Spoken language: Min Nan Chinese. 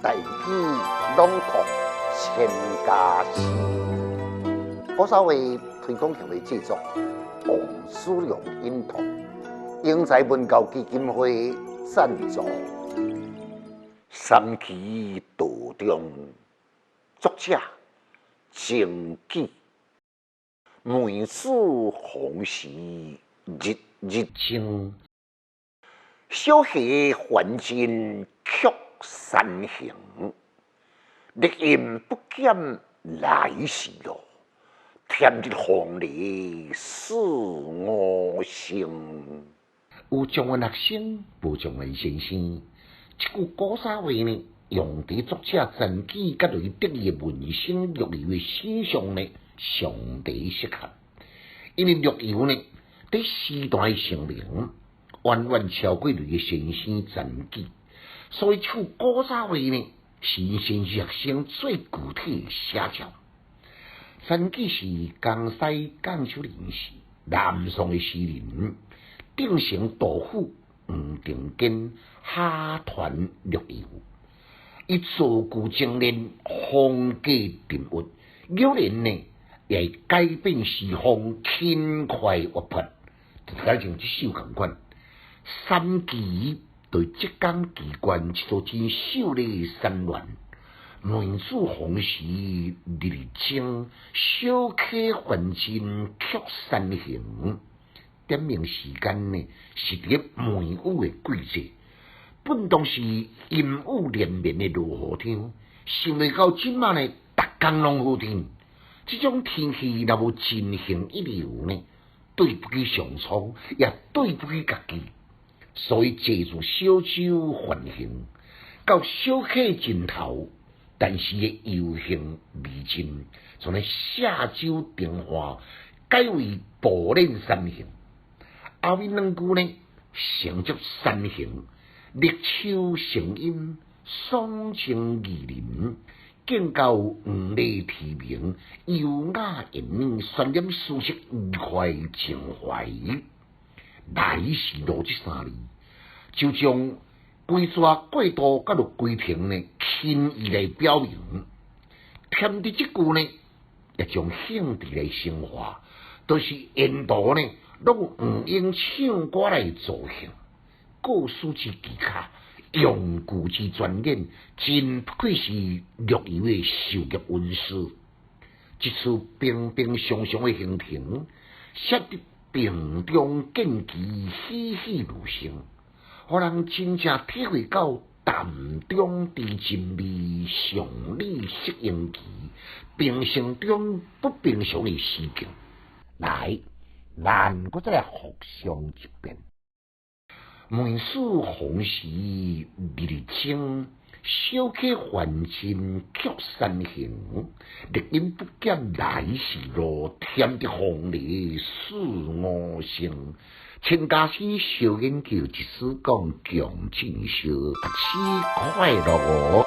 台語朗讀千家詩。古早話推廣協會製作，王書良音讀，英才文教基金會贊助。三奇道中，作者曾幾，梅子黃時日日晴，小溪還真曲山行，綠蔭不減來時路，添得鳳梨四五成。有狀元學生，無狀元先生。這句古早話呢，用佇作者曾幾佮雷得意的文生陸游的身上呢，上帝適合。因為陸游呢，佇時代成名，遠遠超過雷的先生曾幾，所以這句古早話呢，是𪜶先生學生最具體的寫照。曾幾是江西贛州人士，南宋的詩人，頂層杜甫。黃庭堅、哈團陸游，伊造句精煉，風格沉鬱，偶然呢也會改變詩風，輕快活潑，就敢像這首仝款。三奇對浙江奇觀一座真秀麗的山巒，梅子黃時日日晴，小溪還真曲山行。點明時間呢，是佇梅雨的季節，本當是陰雨連綿的落雨天，想袂到這馬呢，逐工攏雨天。這種天氣若無真興一流呢，對不起上蒼，也對不起家己。所以坐住小舟環行，到小溪盡頭，但是的遊興未盡，從咧下舟停岸，改為步練山行。後面兩句呢，承接山行，綠樹成蔭，爽清宜人，見到黃鸝啼鳴，優雅言語，渲染舒適愉快情懷。來時路這三字，就將歸逝過渡佮落歸程呢，輕易來表明。添得這句呢，也將興致來升華，就是沿途呢，攏毋用唱歌來助興，故事之技巧，用句之專業，真不愧是陸游的授業恩師。這次平平常常的行程，寫得平中見奇，栩栩如生，予人真正體會到淡中之真味，尚理適應期，平常中不平常的詩境。來。咱閣再來復誦一遍。梅子黃時日日晴，小溪還真曲山行。綠蔭不減來時路，添得鳳梨四五成。千家詩小研究，一絲講強進修，讀書快樂哦。